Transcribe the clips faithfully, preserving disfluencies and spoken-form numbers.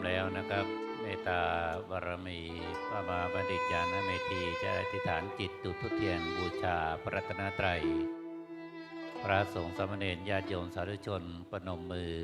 แล้วนะครับ เมตตาบารมี พระมหาบัณฑิตญาณเมธี จะอธิษฐานจิตจุดธูปเทียนบูชาพระรัตนตรัย พระสงฆ์สามเณรญาติโยมสาธุชน ประนมมือ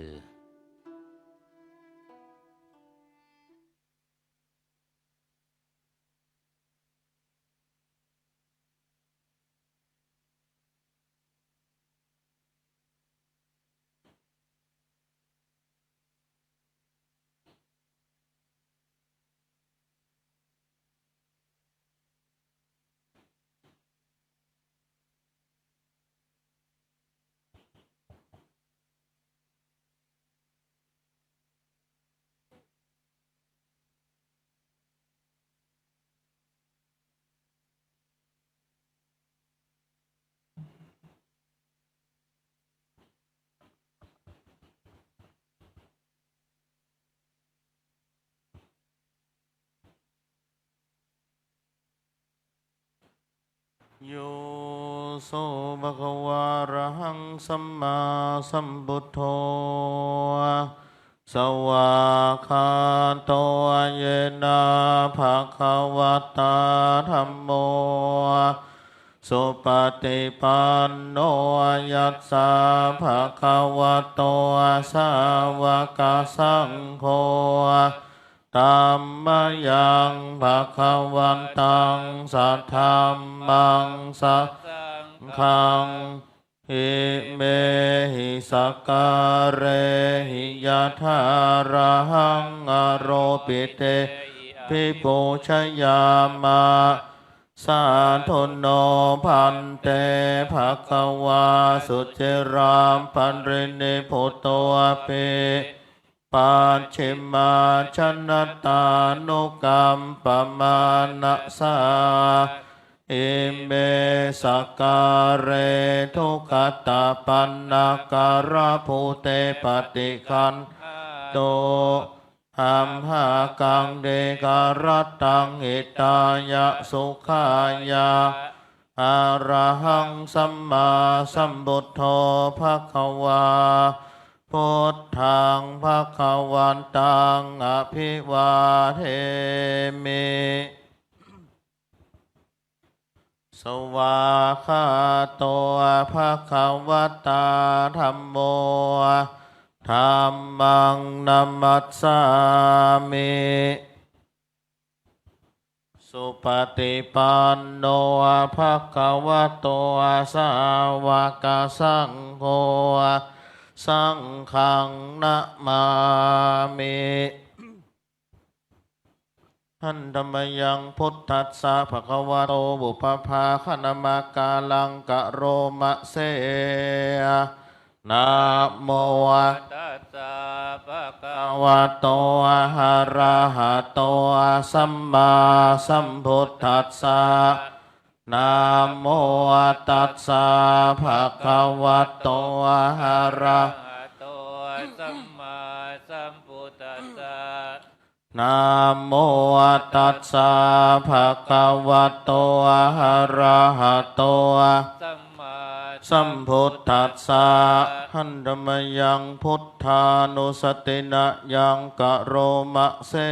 Yo so bhagavā arahaṃ sammāsambuddho, svākkhāto yena bhagavatā dhammo, supaṭipanno yassa bhagavato sāvakasaṅgho, tammayaṃ bhagavantaṃ sadhammaṃ sasaṅghaṃ, imehi sakkārehi yathārahaṃ āropitehi abhipūjayāma. Sādhu no bhante bhagavā suciraṃ parinibbutopi, pacchimājanatānukampamānasā, ime sakkāre duggatapaṇṇākārabhūte paṭiggaṇhātu, amhākaṃ dīgharattaṃ hitāya sukhāya. Arahaṃ sammāsambuddho bhagavā, buddhaṃ bhagavantaṃ abhivādemi. Svākkhāto bhagavatā dhammo, dhammaṃ namassāmi. Supaṭipanno bhagavato sāvakasaṅgho, saṅghaṃ namāmi. Handa mayaṃ buddhassa bhagavato pubbabhāganamakāraṃ karoma se. Namo tassa bhagavato arahato sammāsambuddhassa. Namo tassa bhagavato arahato sammāsambuddhassa. Namo tassa bhagavato arahato sammāsambuddhassa. Handa mayaṃ buddhānussatinayaṃ karoma se.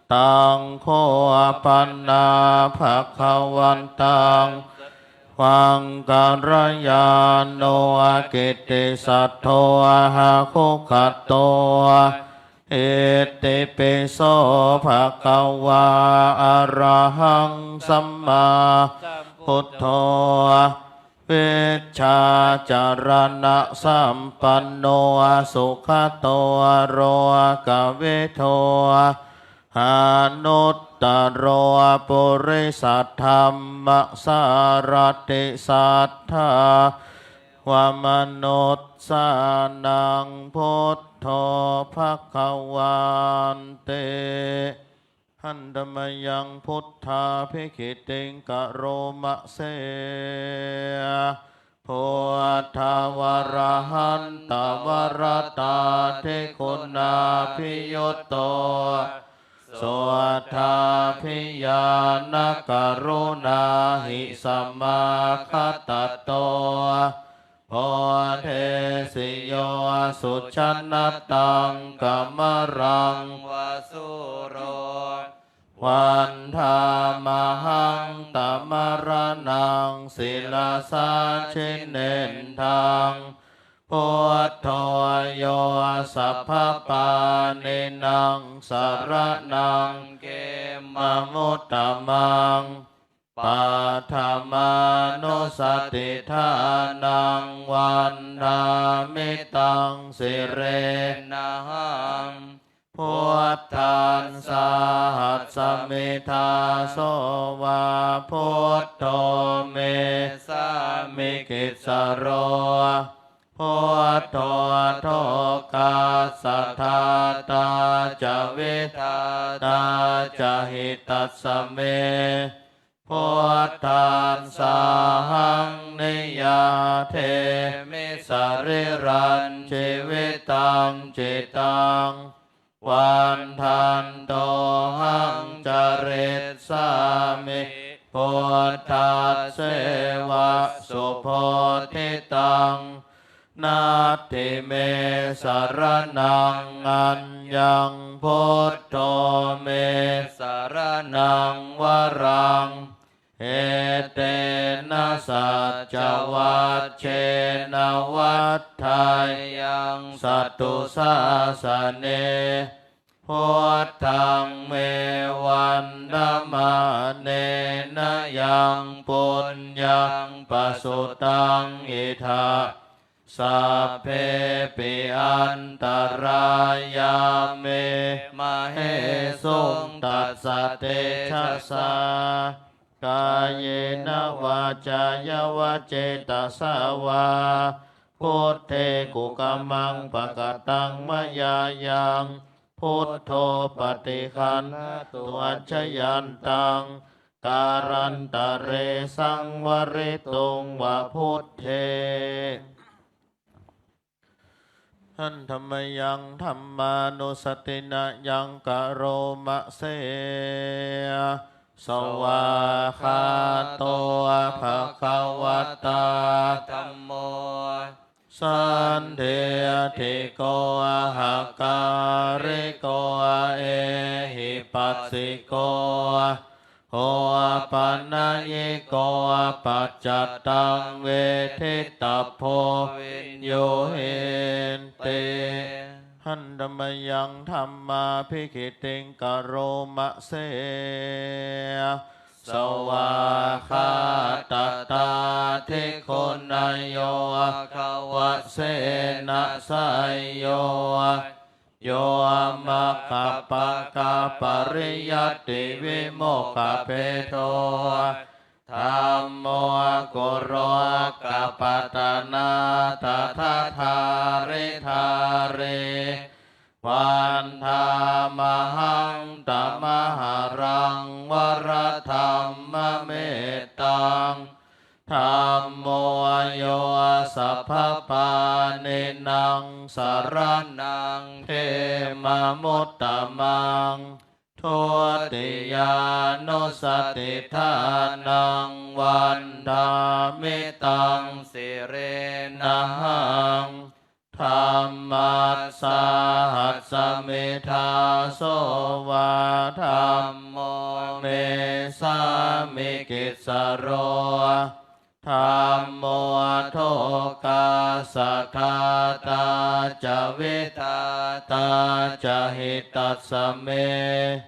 Taṃ kho panāseva bhagavantaṃ devaṃ kalyāṇo kittisaddo aggātā. Itipi so bhagavā arahaṃ sammāsambuddho vijjācaraṇasampanno sugato lokavidū anuttaro purisadammasārathi satthā devamanussānaṃ buddho bhagavāti. Handa mayaṃ buddhābhigītiṃ karoma se. Buddhavarahantavarāhidiguṇābhiyutto suddhābhiñāṇakaruṇāhi samāgatatto bodhesi yo sujanataṃ kamalaṃ va sūro, vandāmahaṃ tamaraṇaṃ sirasā jinendaṃ. Buddho yo sabbapāṇīnaṃ saraṇaṃ khemamuttamaṃ, paṭhamānussatiṭṭhānaṃ vandāmi taṃ sirenahaṃ. Buddhaṃ sāhasmi dāso va, buddho me sāmikissaro, buddho tokassa dātā ca vidhātā ca hitassa me. Buddhaṃ sāhaṃ niyyādemi sarīrañjīvitañcidaṃ, vandantohaṃ carissāmi buddhasseva subodhitaṃ. Natthi me saraṇaṃ aññaṃ, buddho me saraṇaṃ varaṃ, etena saccavajjena vaḍḍheyyaṃ satthu sāsane. Buddhaṃ me vandamānena yaṃ puññaṃ pasutaṃ idha, sabbepi antarāyā me māhesuṃ tassa tejasā. Kāyena vācāya va cetasā vā, buddhe kukammaṃ pakataṃ mayā yaṃ, buddho paṭiggaṇhatu accayantaṃ, kālantare saṃvarituṃ va buddhe. Handa mayaṃ dhammānussatinayaṃ karoma se. Svākkhāto bhagavatā dhammo, sandiṭṭhiko akāliko ehipassiko, opanayiko paccattaṃ veditabbo viññūhīti. Handa mayaṃ dhammābhigītiṃ karoma se. Svākkhātatādiguṇayo gavasena seyyo, yo maggapākapariyattivimokkhabhedo, dhammo kulokapatanā tadadhāridhārī, vandāmahaṃ tamaharaṃ varadhammamettaṃ. Dhammo yo sabbapāṇīnaṃ saraṇaṃ khemamuttamaṃ, dutiyānussatiṭṭhānaṃ vandāmi taṃ sirenahaṃ. Dhammassāhasmi dāso va, dhammo me sāmikissaro, dhammo tokassa dātā ca vidhātā ca hitassa me.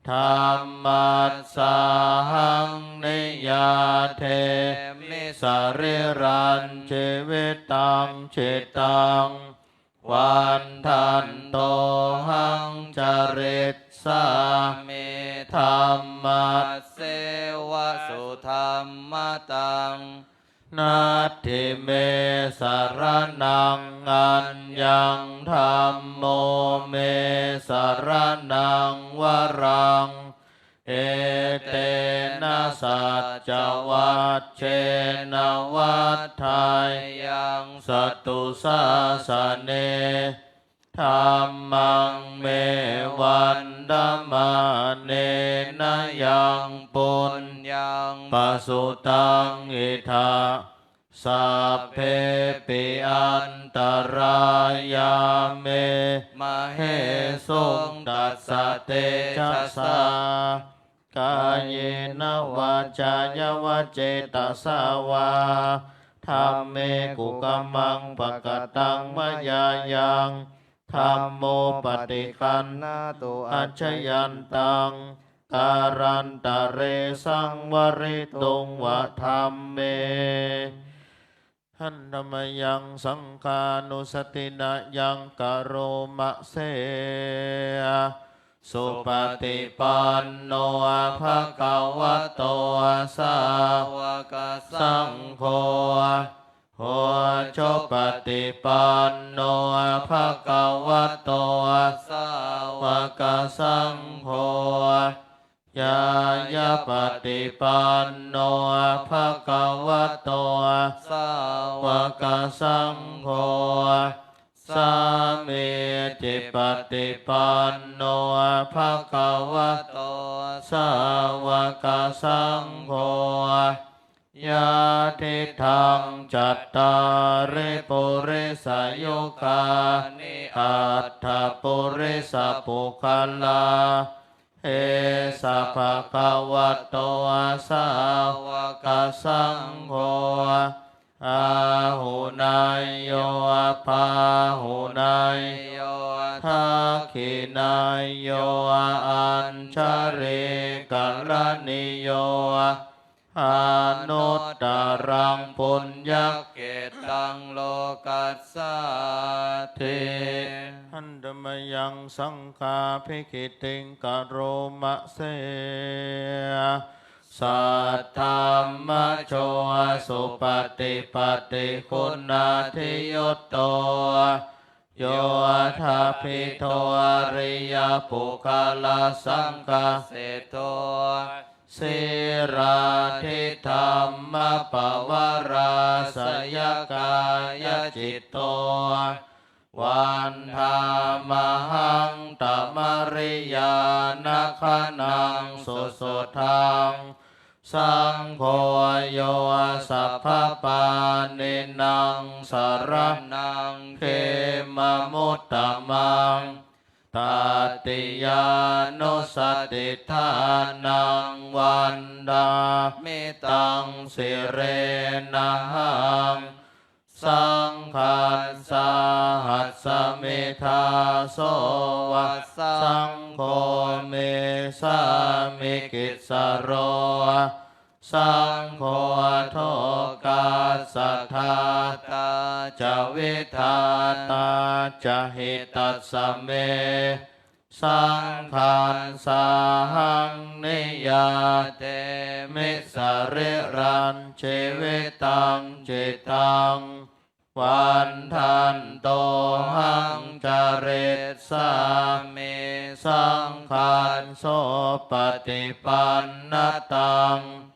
Dhammassāhaṃ niyyādemi sarīrañjīvitañcidaṃ, vandantohaṃ carissāmi dhammasseva sudhammataṃ. Natthi me saraṇaṃ aññaṃ, dhammo me saraṇaṃ varaṃ, etena saccavajjena vaḍḍheyyaṃ satthu sāsane. Dhammaṃ me vandamānena yaṃ puññaṃ pasutaṃ idha, sabbepi antarāyā me māhesuṃ tassa tejasā. Kāyena vācāya va cetasā vā dhamme kukammaṃ pakataṃ mayā yaṃ dhammo paṭiggaṇhatu accayantaṃ kālantare saṃvarituṃ va dhamme. Handa mayaṃ saṅghānussatinayaṃ karoma se. Supaṭipanno bhagavato sāvakasaṅgho, ujupaṭipanno bhagavato sāvakasaṅgho, ñāyapaṭipanno bhagavato sāvakasaṅgho, sāmīcipaṭipanno bhagavato sāvakasaṅgho, yadidaṃ cattāri purisayugāni aṭṭha purisapuggalā, esa bhagavato sāvakasaṅgho, āhuneyyo pāhuneyyo dakkhiṇeyyo añjalikaraṇīyo anuttaraṃ puññakkhettaṃ lokassāti. Handa mayaṃ saṅghābhigītiṃ karoma se. Saddhammajo supaṭipattiguṇādiyutto, yoṭṭhabbidho ariyapuggalasaṅghaseṭṭho, sīlādidhammapavarāsayakāyacitto, vandāmahaṃ tamariyāna gaṇaṃ susuddhaṃ. Saṅgho yo sabbapāṇīnaṃ saraṇaṃ khemamuttamaṃ, tatiyānussatiṭṭhānaṃ vandāmi taṃ sirenahaṃ. Saṅghassāhasmi dāso va, saṅgho me sāmikissaro, saṅgho lokassa ḍātā ca vidhātā ca hitassa me. Saṅghassāhaṃ niyyādemi sarīrañjīvitañcidaṃ, vandantohaṃ carissāmi saṅghassopaṭipannataṃ.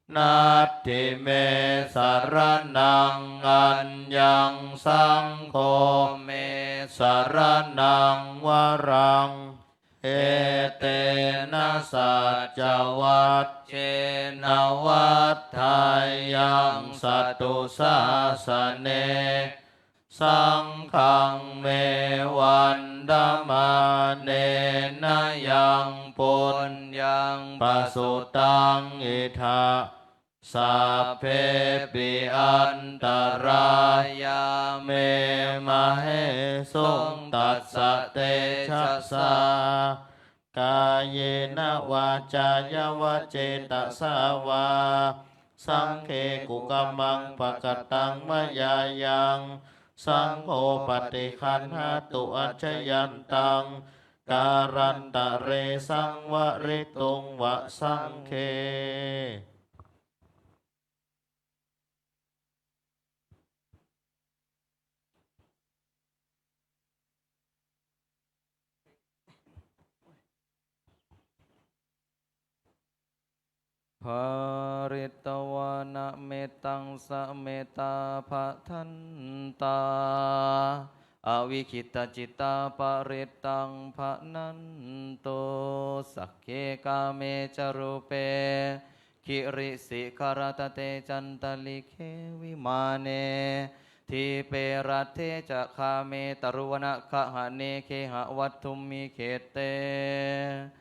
Natthi me saraṇaṃ aññaṃ, saṅgho me saraṇaṃ varaṃ, etena saccavajjena vaḍḍheyyaṃ satthu sāsane. Saṅghaṃ me vandamānena yaṃ puññaṃ pasutaṃ idha, sabbepi antarāyā me māhesuṃ tassa tejasā. Kāyena vācāya va cetasā vā, saṅghe kukammaṃ pakataṃ mayā yaṃ, saṅgho paṭiggaṇhatu accayantaṃ, kālantare saṃvarituṃ va saṅghe. Pharitvāna mettaṃ sametā bhadantā, avikkhittacittā parittaṃ bhaṇantu. Sagge kāme ca rūpe girisikharataṭe cantalikkhe vimāne, dīpe raṭṭhe ca gāme taruvanagahane gehavatthumhi khette,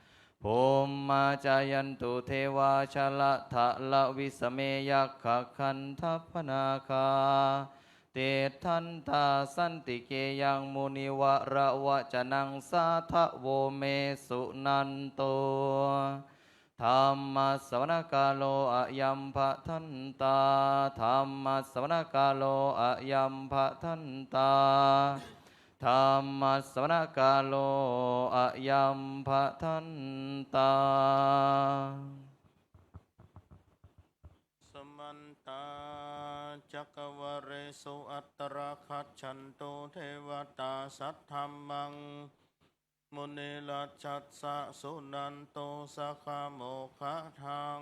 bhummā cāyantu devā jalathalavisame yakkhagandhabbanāgā, tiṭṭhantā santike yaṃ munivaravacanaṃ sādhavo me suṇantu. Dhammassavanakālo ayam bhadantā. Dhammassavanakālo ayam bhadantā. Dhammassavanakālo ayam bhadantā. Samantā cakkavāḷesu atrāgacchantu devatā saddhammaṃ munirājassa suṇantu saggamokkhadaṃ.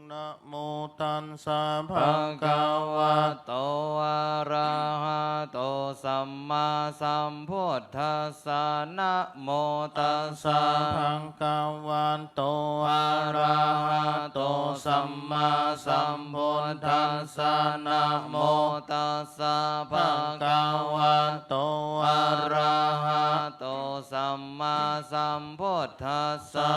Namo tassa bhagavato arahato sammāsambuddhassa. Namo tassa bhagavato arahato sammāsambuddhassa. Namo tassa bhagavato arahato sammāsambuddhassa.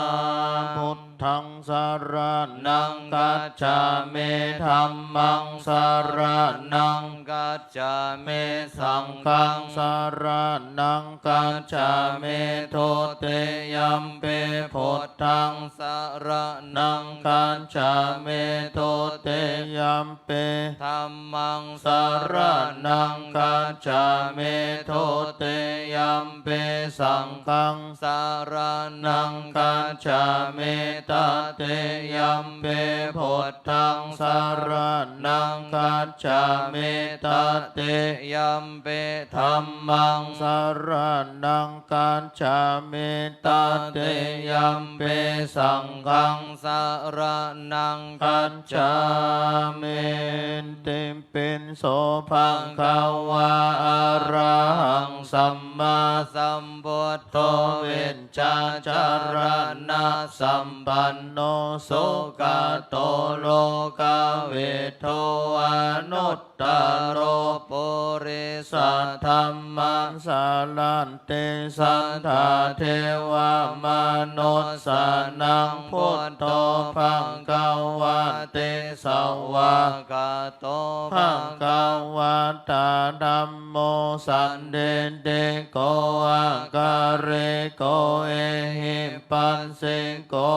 Buddhaṃ saraṇaṃ gacchāmi. Dhammaṃ saraṇaṃ gacchāmi. Saṅghaṃ saraṇaṃ gacchāmi. Dutiyampi buddhaṃ saraṇaṃ gacchāmi. Dutiyampi dhammaṃ saraṇaṃ gacchāmi. Dutiyampi saṅghaṃ saraṇaṃ gacchāmi. Tatiyampi buddhaṃ saraṇaṃ gacchāmi. Tatiyampi dhammaṃ saraṇaṃ gacchāmi. Tatiyampi saṅghaṃ saraṇaṃ gacchāmi. Itipi so bhagavā arahaṃ sammāsambuddho vijjācaraṇasampanno sugato lokavidū anuttaro purisadammasārathi satthā devamanussānaṃ buddho bhagavāti. Svākkhāto bhagavatā dhammo sandiṭṭhiko akāliko ehipassiko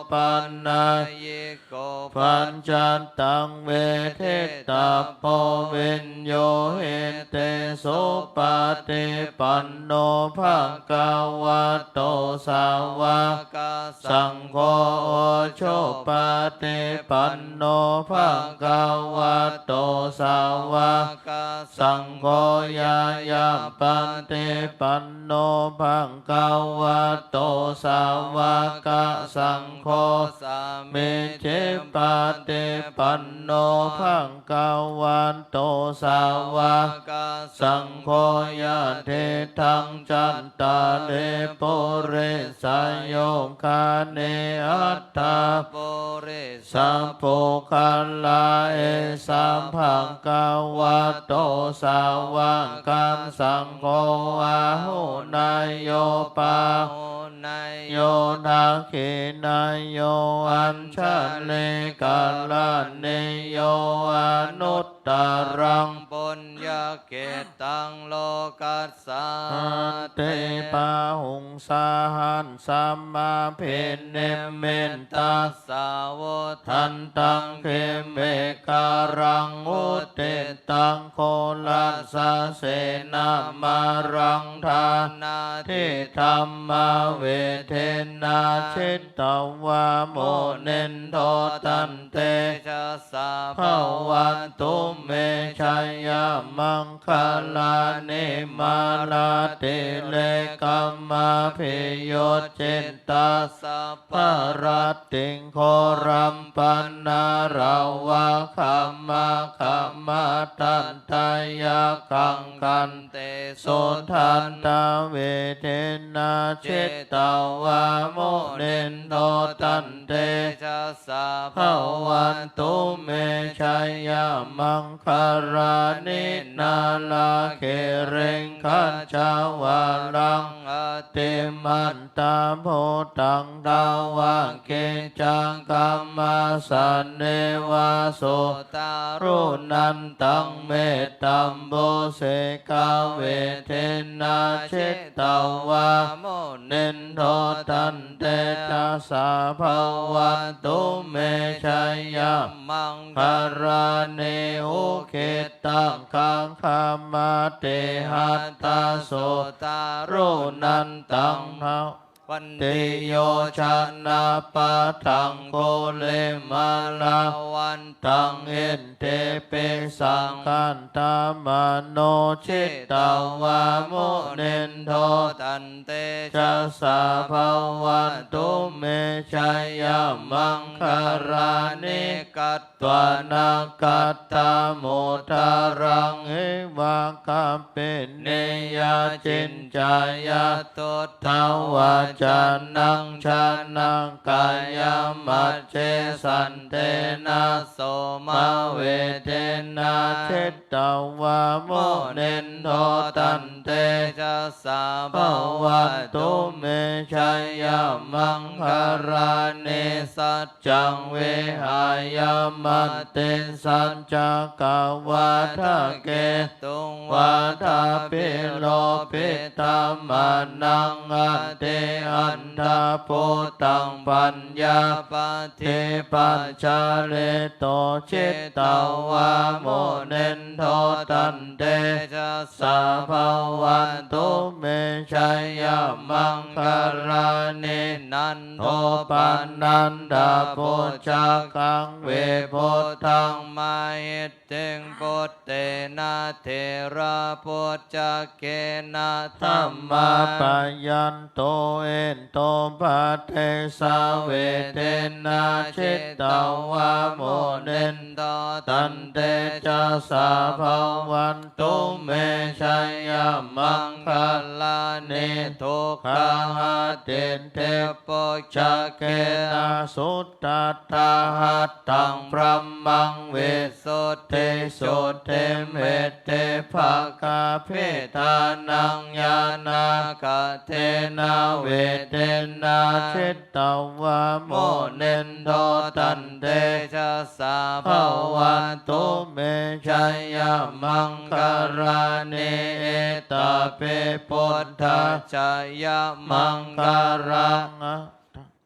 opanayiko paccattaṃ veditabbo viññūhīti. Supaṭipanno bhagavato sāvakasaṅgho, ujupaṭipanno bhagavato sāvakasaṅgho, ñāyapaṭipanno bhagavato sāvakasaṅgho, sāmīcipaṭipanno bhagavato sāvakasaṅgho, yadidaṃ cattāri purisayugāni aṭṭha purisapuggalā, esa bhagavato sāvakasaṅgho āhuneyyo pāhuneyyo dakkhiṇeyyo añjalikaraṇīyo anuttaraṃ puññakkhettaṃ lokassāti. Bāhuṃ sahassamabhinimmitasāvudhantaṃ grīmekhalaṃ uditaṃ ghorasasenamāraṃ dānādidhammavidhinā jitavā munindo tantejasā bhavatu me jaya maṅgalāni. Mārātirekam abhiyujjhitasabbarattiṃ ghoram panāḷavakam akkhamathaddhayakkhaṃ khantīsudantavidhinā jitavā munindo tantejasā bhavatu me jayamaṅgalāni. Nāḷāgiriṃ gajavaraṃ atimattabhūtaṃ dāvaggicakkam asanīva sudāruṇantaṃ mettambusekavidhinā jitavā munindo tantejasā bhavatu me jayamaṅgalāni. Ukkhittakhaggamatihatthasudāruṇantaṃ dhāvantiyojanapathaṅgulimālavantaṃ iddhībhisaṅkhatamano jitavā munindo tantejasā bhavatu me jayamaṅgalāni. Katvāna kaṭṭhamudaraṃ iva gabbhinīyā ciñcāya duṭṭhavacanaṃ janakāyamajjhe santena somavidhinā jitavā munindo tantejasā bhavatu me jayamaṅgalāni. Saccaṃ vihāya matisaccakavādaketuṃ vādābhiropitamanaṃ atiandhabhūtaṃ paññāpadīpajalito jitavā munindo tantejasā bhavatu me jayamaṅgalāni. Nandopanandabhujagaṃ vibudhaṃ mahiddhiṃ puttena therabhujagena damāpayanto iddhūpadesavidhinā jitavā munindo tantejasā bhavatu me jayamaṅgalāni. Duggāhadiṭṭhibhujagena sudaṭṭhahatthaṃ brahmaṃ visuddhijutimiddhi pakābhidhānaṃ ñāṇāgadena vidhinā jitavā munindo tantejasā bhavatu me jayamaṅgalāni. Etāpi buddhajayamaṅgala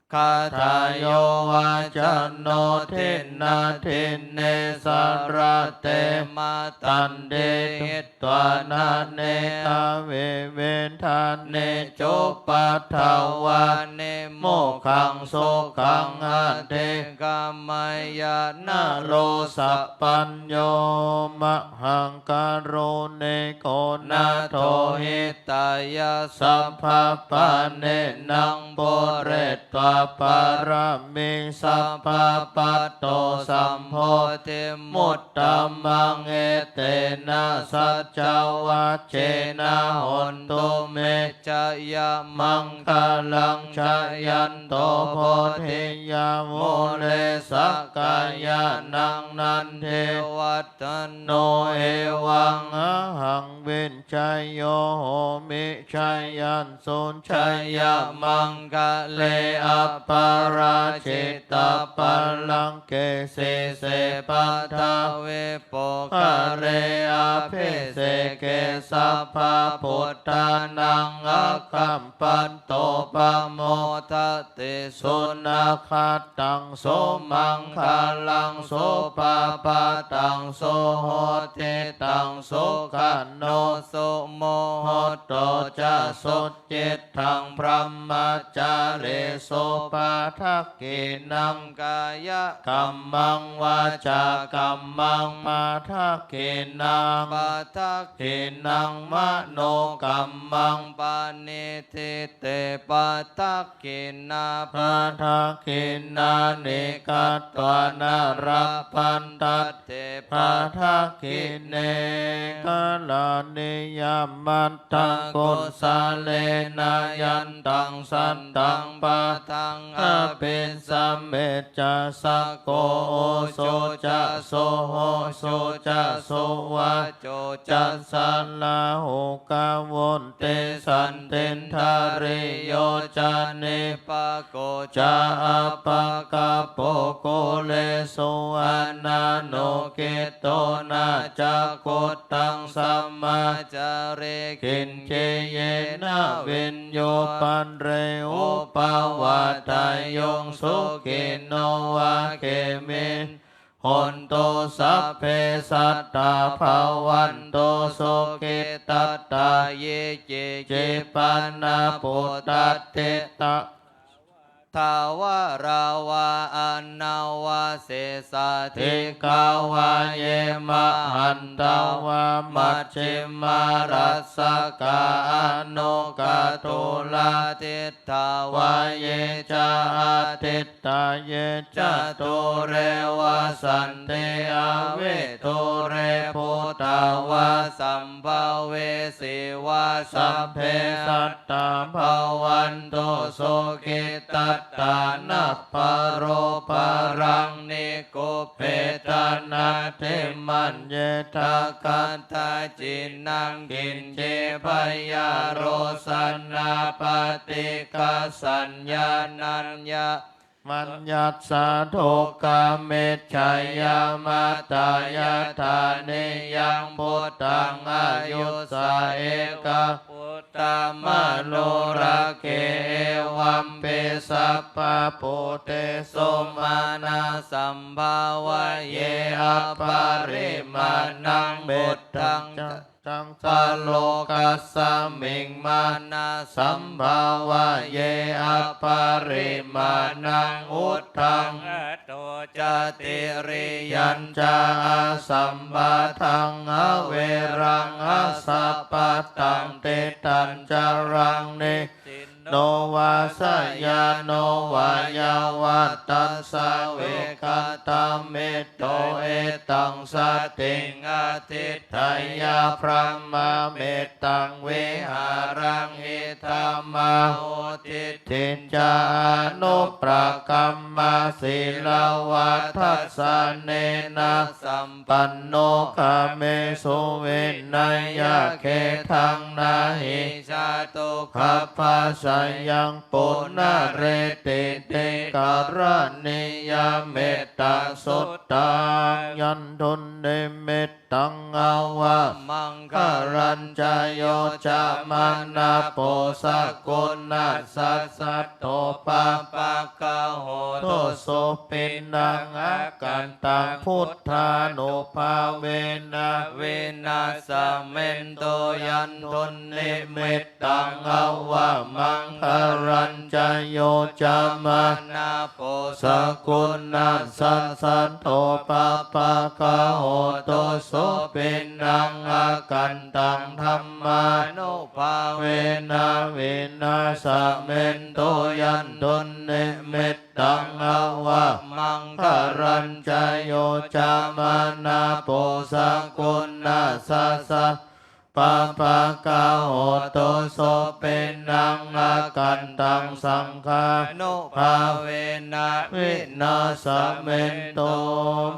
gāthā yo vācano dinadine sarate matandī hitvānanekavividhāni cupaddavāni mokkhaṃ sukhaṃ adhigameyya naro sapañño. Mahākāruṇiko nātho hitāya sabbapāṇinaṃ pūretvā pāramī sabbā patto sambodhimuttamaṃ etena saccavajjena hontu me jayamaṅgalaṃ. Jayanto bodhiyā mūle sakyānaṃ nandivaḍḍhano evaṃ ahaṃ vijjāyo homi jayassu jayamaṅgale aparājitapallaṅke sīse paṭhavi pokkhare abhiseke sabbabuddhānaṃ aggappatto pamodati. Sunakkhattaṃ sumaṅgalaṃ supabhātaṃ suhuṭṭhitaṃ sukhaṇo sumuhutto ca suyiṭṭhaṃ brahmacārisu padakkhiṇaṃ kāyakammaṃ vācākammaṃ padakkhiṇaṃ padakkhiṇaṃ manokammaṃ paṇidhī te padakkhiṇā padakkhiṇāni katvāna labhantatthe padakkhiṇe. Karaṇīyamatthakusalena yantaṃ santaṃ padaṃ abhisamecca sakko ujū ca suhujū ca suvaco cassa rāhugā vutti santindriyo ca nipako ca appagabbho kulesu ananugiddho na ca khuddaṃ samācare kiñci yena viññū pare upavadeyyuṃ sukhino vā khemino hontu sabbe sattā bhavantu sukhitattā. Ye keci pāṇabhūtatthi thāvarā vā anavasesā dīghā vā ye mahantā vā majjhimā rassakā aṇukathūlā diṭṭhā vā ye ca adiṭṭhā ye ca dūre vasanti avidūre bhūtā vā sambhavesī vā sabbe sattā bhavantu sukhitattā. Na paro paraṃ nikubbetha nātimaññetha katthaci naṃ kiñci byārosanā paṭighasaññā nāññamaññassa dukkhamiccheyya. Mātā yathā niyaṃ puttaṃ āyusā ekaputtamanurakkhe evampi sabbabhūtesu mānasambhāvaye aparimāṇaṃ uddhaṃ ca caṃ ca lokasmiṃ mānasambhāvaye aparimāṇaṃ uddhaṃ adho ca tiriyañca asambādhaṃ averaṃ asapattaṃ. Tiṭṭhañcaraṃ nisinno vā sayāno vā yāvatassa vigatamiddho etaṃ satiṃ adhiṭṭheyya brahmametaṃ vihāraṃ idhamāhu. Diṭṭhiñca anupagamma sīlavā dassanena sampanno kāmesu vineyya gedhaṃ na hi jātu gabbhaseyyaṃ punaretīti. Karaṇīyam mettasuttaṃ. Yandunnimittaṃ avamaṅgalañca yo cāmanāpo sakuṇassa saddo pāpaggaho dussupinaṃ akantaṃ buddhānubhāvena vināsamentu. Yandunnimit taṃ avamaṅgalañca yo cāmanāpo sakuṇassa saddo pāpaggaho dussupinaṃ akantaṃ dhammānubhāvena vināsamentu. Yandunnimittaṃ avamaṅgalañca yo cāmanāpo sakuṇassa saddo pāpaggaho dussupinaṃ akantaṃ saṅghānubhāvena vināsamentu.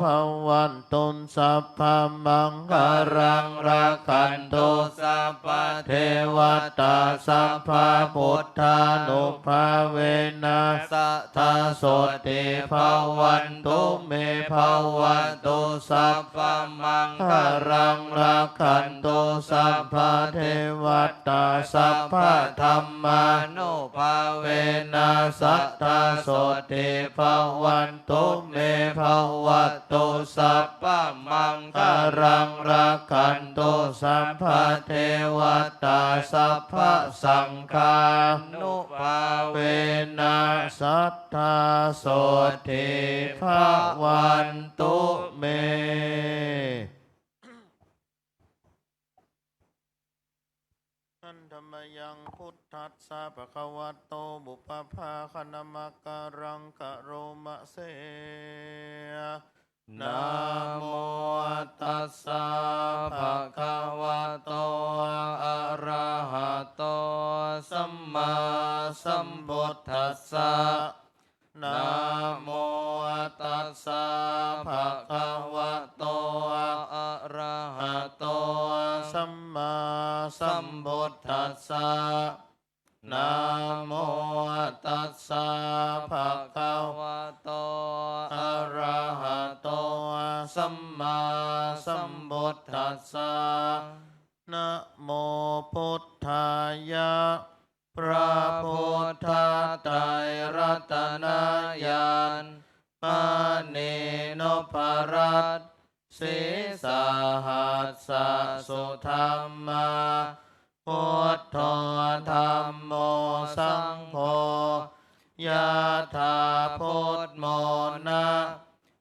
Bhavatu sabbamaṅgalaṃ rakkhantu sabbadevatā sabbabuddhānubhāvena sadā sotthī bhavantu me. Bhavatu sabbamaṅgalaṃ rakkhantu sabbadevatā sabbadhammānubhāvena sadā sotthī bhavantu me. Bhavatu sabbamaṅgalaṃ, rakkhantu sabbadevatā, sabbasaṅghānubhāvena sadā sotthī bhavantu me. Handa mayaṃ buddhassa bhagavato pubbabhāganamakāraṃ karoma se. Namo tassa bhagavato arahato sammāsambuddhassa. Namo tassa bhagavato arahato sammāsambuddhassa. Namo tassa bhagavato arahato sammāsambuddhassa. Namo buddhāya. พระพุทธไตรรัตนญาณ มณีนพรัตน์ sīsahassa-sudhammā, buddho dhammo saṅgho, yathā buddhamona,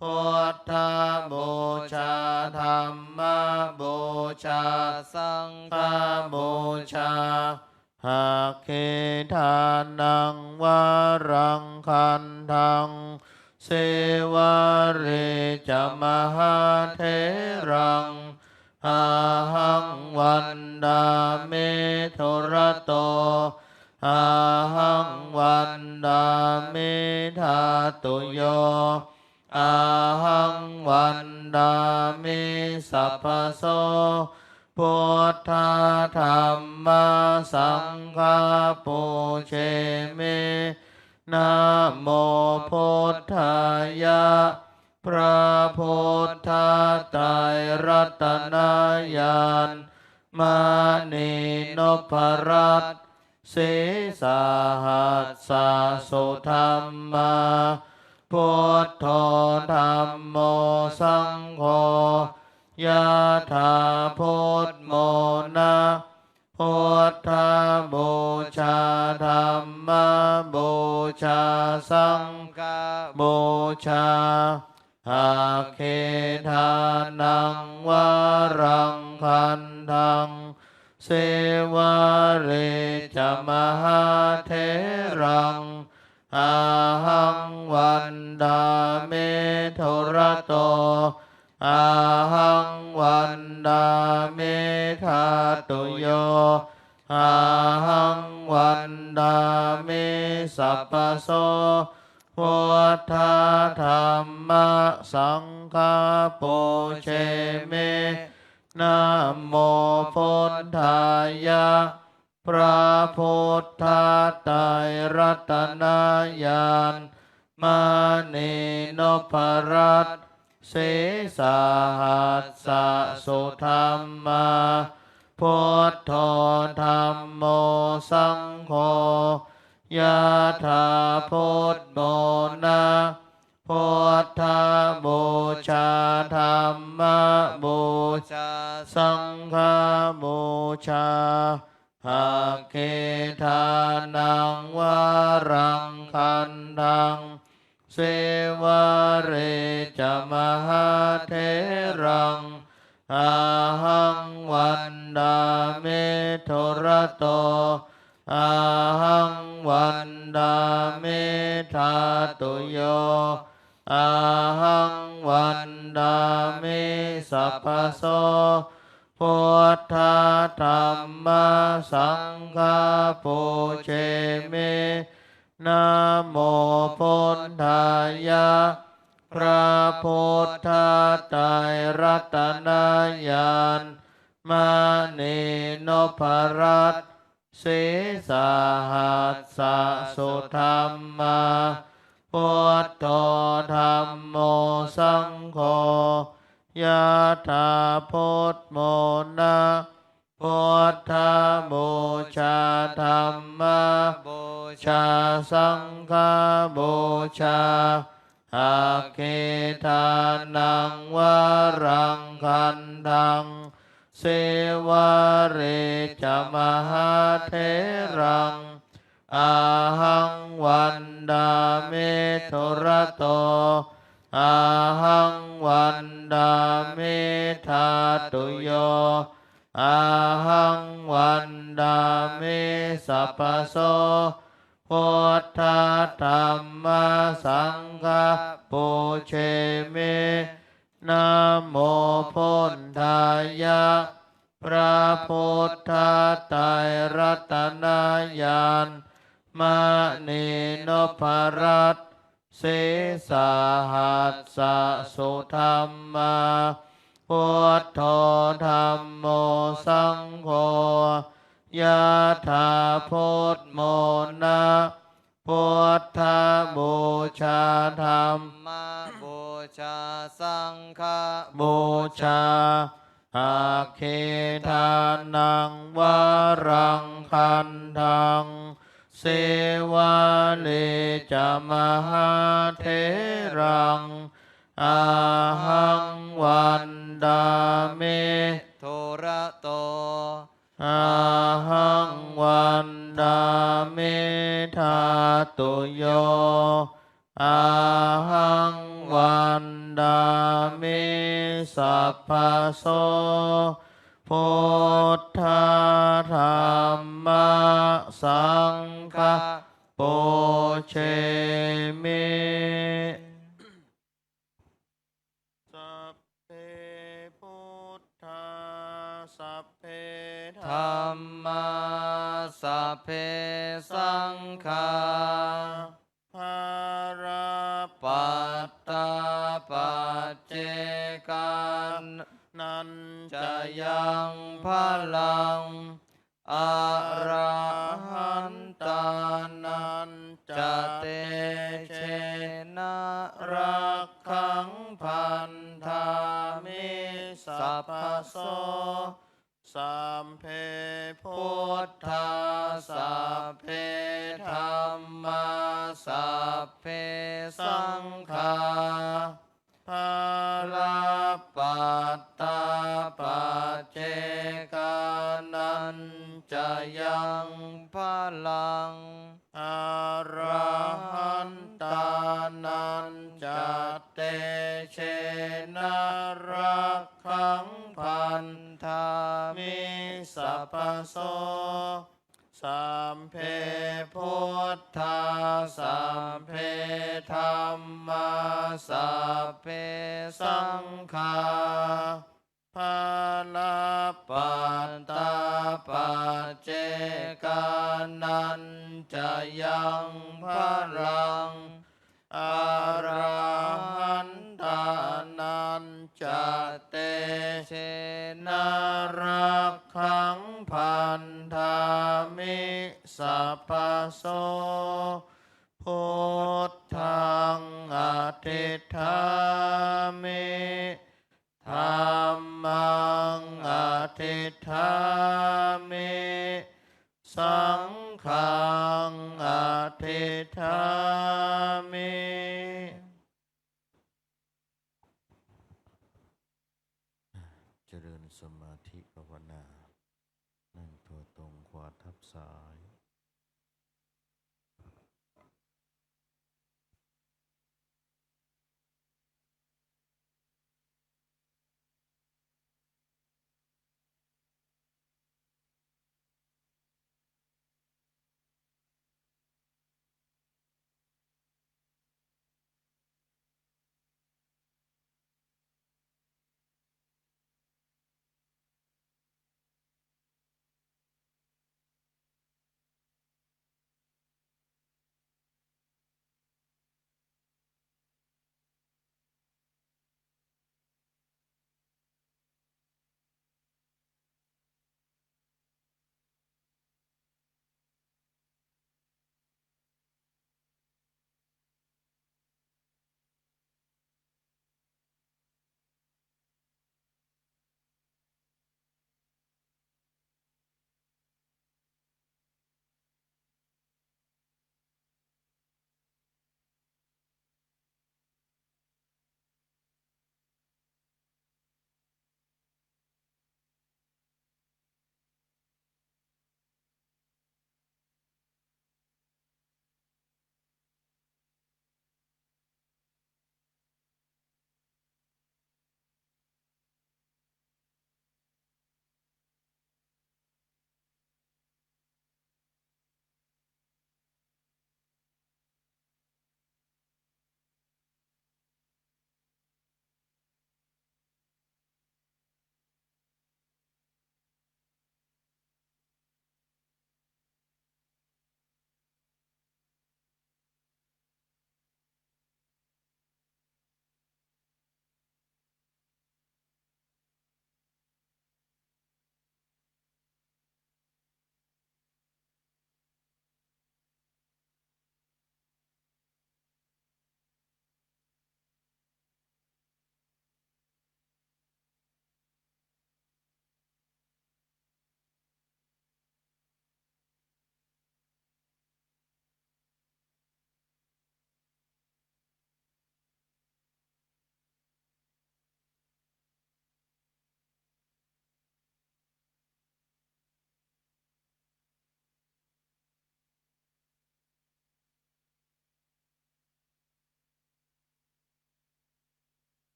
buddhapūjā, dhammapūjā, saṅghapūjā. Dakkhiṇānaṃ varaṃ gandhaṃ, sīvalī ca mahātheraṃ, ahaṃ vandāmi dūrato, ahaṃ vandāmi dhātuyo, ahaṃ vandāmi sabbaso. Buddha dhamma saṅgha pūjemi. Namo buddhāya. พระพุทธไตรรัตนญาณ มณีนพรัตน์ sīsahassa-sudhammā, buddho dhammo saṅgho, yathā buddhamona, buddhapūjā, dhammapūjā, saṅghapūjā. Dakkhiṇānaṃ varaṃ gandhaṃ, sīvalī ca mahātheraṃ, ahaṃ vandāmi dūrato, ahaṃ vandāmi dhātuyo, ahaṃ vandāmi sabbaso. Buddha dhamma saṅgha pūjemi. Namo buddhāya. พระพุทธไตรรัตนญาณ มณีนพรัตน์ sīsahassa-sudhammā, buddho dhammo saṅgho, yathā buddhamona, buddhapūjā, dhammapūjā, saṅghapūjā. Dakkhiṇānaṃ varaṃ gandhaṃ, sīvalī ca mahātheraṃ, ahaṃ vandāmi dūrato, ahaṃ vandāmi dhātuyo, ahaṃ vandāmi sabbaso. Buddha dhamma saṅgha pūjemi. Namo buddhāya. พระพุทธไตรรัตนญาณ มณีนพรัตน์ sīsahassa-sudhammā, buddho dhammo saṅgho, yathā buddhamona, Buddhapūjā, dhammapūjā, saṅghapūjā. Aggaṭṭhānaṃ varaṃ gandhaṃ, Sīvalī ca mahātheraṃ, ahaṃ vandāmi dūrato, ahaṃ vandāmi dhātuyo, ahaṃ vandāmi sabbaso. Buddha dhamma saṅgha pūjemi. Namo Buddhāya. พระพุทธไตรรัตนญาณ มณีนพรัตน์ Sīsahassa sudhammā. Buddho dhammo saṅgho, yathā buddhamona. Buddhapūjā, dhammapūjā, saṅghapūjā. Aggaṭṭhānaṃ varaṃ gandhaṃ, Sīvalī ca mahātheraṃ, ahaṃ vandāmi dūrato, ahaṃ vandāmi dhātuyo, ahaṃ vandāmi sabbaso. Buddha dhamma saṅgha pūjemi. Sabbe buddhā, sabbe dhammā, sabbe saṅghā, balappattā paccekānañca yaṃ balaṃ, arahantānañca tejena rakkhaṃ bandhāmi sabbaso. Sabbe buddhā, sabbe dhammā, sabbe saṅghā, balappattā paccekānañca yaṃ balaṃ, arahantānañca tejena rakkhaṃ bandhāmi sabbaso. Sabbe buddhā, sabbe dhammā, sabbe saṅghā, balappattā paccekānañca yaṃ balaṃ, arahantānañca tejena rakkhaṃ bandhāmi sabbaso. Buddhaṃ adhiṭṭhāmi, dhammaṃ adhiṭṭhāmi, saṅghaṃ adhiṭṭhāmi. เจริญสมาธิภาวนา นั่งตัวตรง ขวาทับซ้าย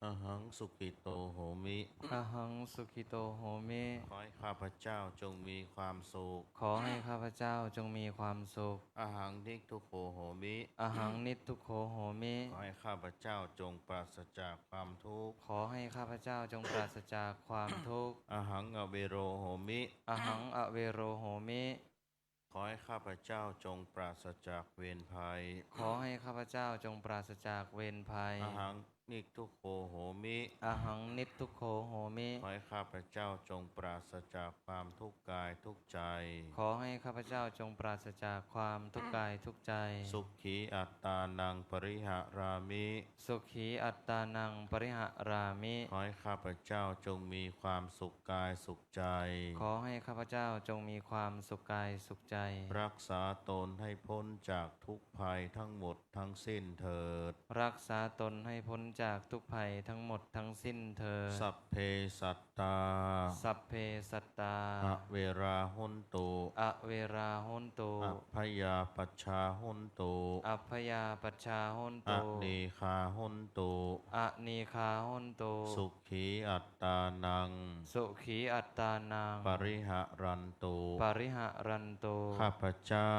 Ahaṃ sukhito homi. Ahaṃ sukhito homi. ขอให้ข้าพเจ้าจงมีความสุข ขอให้ข้าพเจ้าจงมีความสุข Ahaṃ niddukkho homi. Ahaṃ niddukkho homi. ขอให้ข้าพเจ้าจงปราศจากความทุกข์ ขอให้ข้าพเจ้าจงปราศจากความทุกข์ Ahaṃ avero homi. Ahaṃ avero homi. ขอให้ข้าพเจ้าจงปราศจากเวรภัย ขอให้ข้าพเจ้าจงปราศจากเวรภัย Ahaṃ niddukkho homi. Ahaṃ niddukkho homi. ขอให้ข้าพเจ้าจงปราศจากความทุกข์กายทุกข์ใจ ขอให้ข้าพเจ้าจงปราศจากความทุกข์กายทุกข์ใจ Sukhī attānaṃ pariharāmi. Sukhī attānaṃ pariharāmi. ขอให้ข้าพเจ้าจงมีความสุขกายสุขใจ ขอให้ข้าพเจ้าจงมีความสุขกายสุขใจ รักษาตนให้พ้นจากทุกข์ภัยทั้งหมดทั้งสิ้นเถิด รักษาตนให้พ้นจากทุกข์ภัยทั้งหมดทั้งสิ้นเถิด Sabbe sattā. Sabbe sattā. Averā hontu. Averā hontu. Abyāpajjhā hontu. Abyāpajjhā hontu. Anīghā hontu. Anīghā hontu. Sukhī attānaṃ. Sukhī attānaṃ. Pariharantu. Pariharantu. ข้าพเจ้า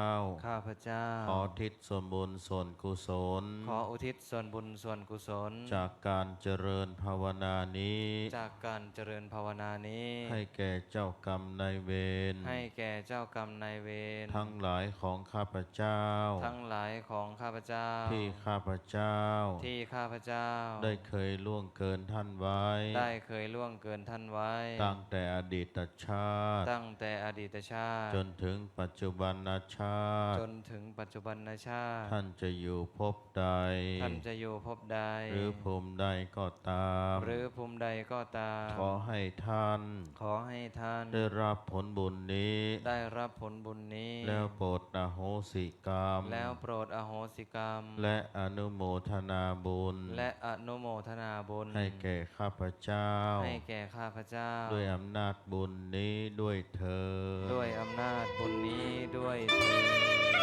ข้าพเจ้า ขออุทิศส่วนบุญส่วนกุศล ขออุทิศส่วนบุญส่วนกุศล จากการเจริญภาวนานี้ จากการเจริญภาวนานี้ ให้แก่เจ้ากรรมนายเวร ให้แก่เจ้ากรรมนายเวร ทั้งหลายของข้าพเจ้า ทั้งหลายของข้าพเจ้า ที่ข้าพเจ้า ที่ข้าพเจ้า ได้เคยล่วงเกินท่านไว้ ได้เคยล่วงเกินท่านไว้ ตั้งแต่อดีตชาติ ตั้งแต่อดีตชาติ จนถึงปัจจุบันชาติ จนถึงปัจจุบันชาติ ท่านจะอยู่ภพใด ท่านจะอยู่ภพใด หรือภูมิใดก็ตาม หรือภูมิใดก็ตาม ขอให้ท่าน ขอให้ท่าน ได้รับผลบุญนี้ ได้รับผลบุญนี้ แล้วโปรดอโหสิกรรม แล้วโปรดอโหสิกรรม และอนุโมทนาบุญ และอนุโมทนาบุญ ให้แก่ข้าพเจ้า ให้แก่ข้าพเจ้า ด้วยอำนาจบุญนี้ด้วยเทอญ ด้วยอำนาจบุญนี้ด้วยเทอญ